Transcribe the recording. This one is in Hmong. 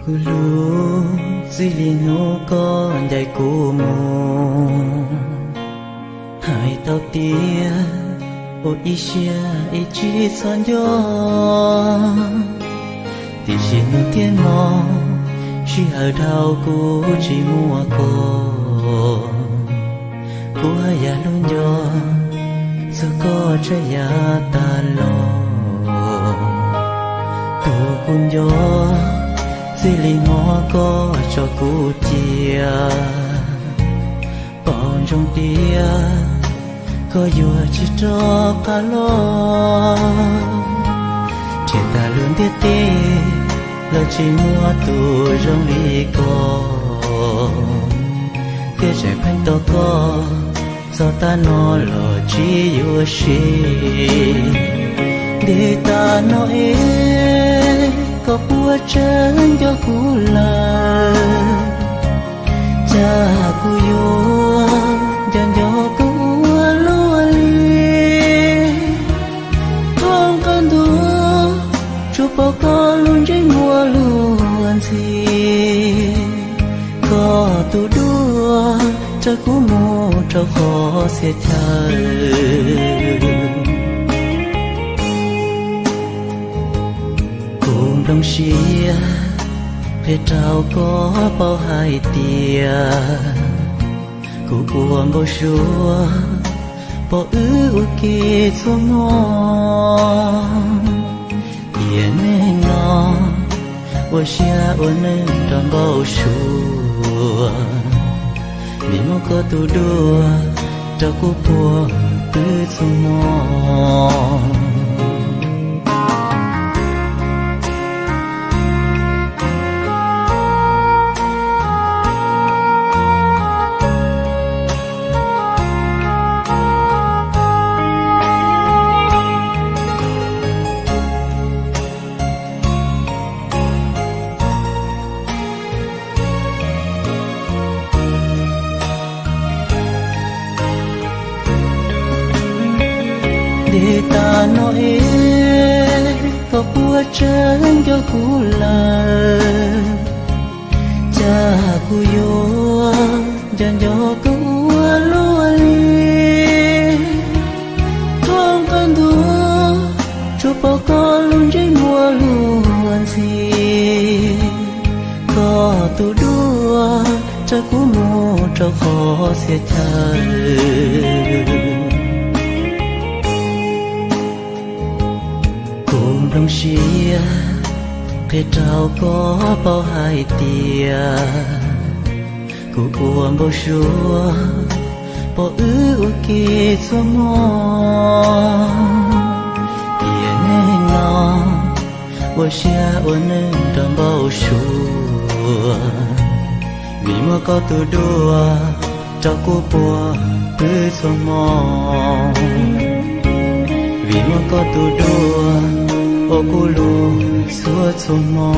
Kuv hlub, txij li hnub koj ncaim kuv mus, hais tau tias ua ib siab ib tsig txhob nco. Tiam sis hnub thiab hmo, sij hawm dhau kuv tsis muaj koj, kuv haj yam hlub nco txog koj tshaj yav tas los. Tus kuv nco, txij li hnub koj tso kuv cia, pom ntsoov tias koj yuav tsis rov qab los. Nrhiav tag lub ntiaj teb los tsis muaj tus zoo li koj, thiab tseem pheej tos koj, txog tav no los tsis yuav siv. Ntev tas no es koj puas tseem nco kuv lawm? Cas kuv yuav nco nco koj ua luaj li, thooj qab ntuj tsuas pom koj lub ntsej muag luag ntxhi. Koj tus duab raws kuv mus rau qhov txhia chaw. Kuv nplooj siab qhia rau koj paub hais tias kuv ua npau suav pom wb ua ke txhua hmo. Tiam neeg no ua siab ua neej nrog npau suav, vim muaj koj tus duab rau kuv puag pw txhua hmo. Ntev tas no es koj puas tseem nco kuv lawm? Cas kuv yuav nco nco koj ua luaj li, thooj qab ntuj tsuas pom koj lub ntsej muag luag ntxhi. Koj tus duab raws kuv mus rau qhov txhia chaw. Kuv nplooj siab qhia rau koj paub hais tias kuv ua npau suav pom wb ua ke txhua hmo. Tiam neeg no ua siab ua neej nrog npau suav, vim muaj koj tus duab rau kuv puag pw txhua hmo. Vim muaj koj tus duab ua kuv lub suab txhua hmo.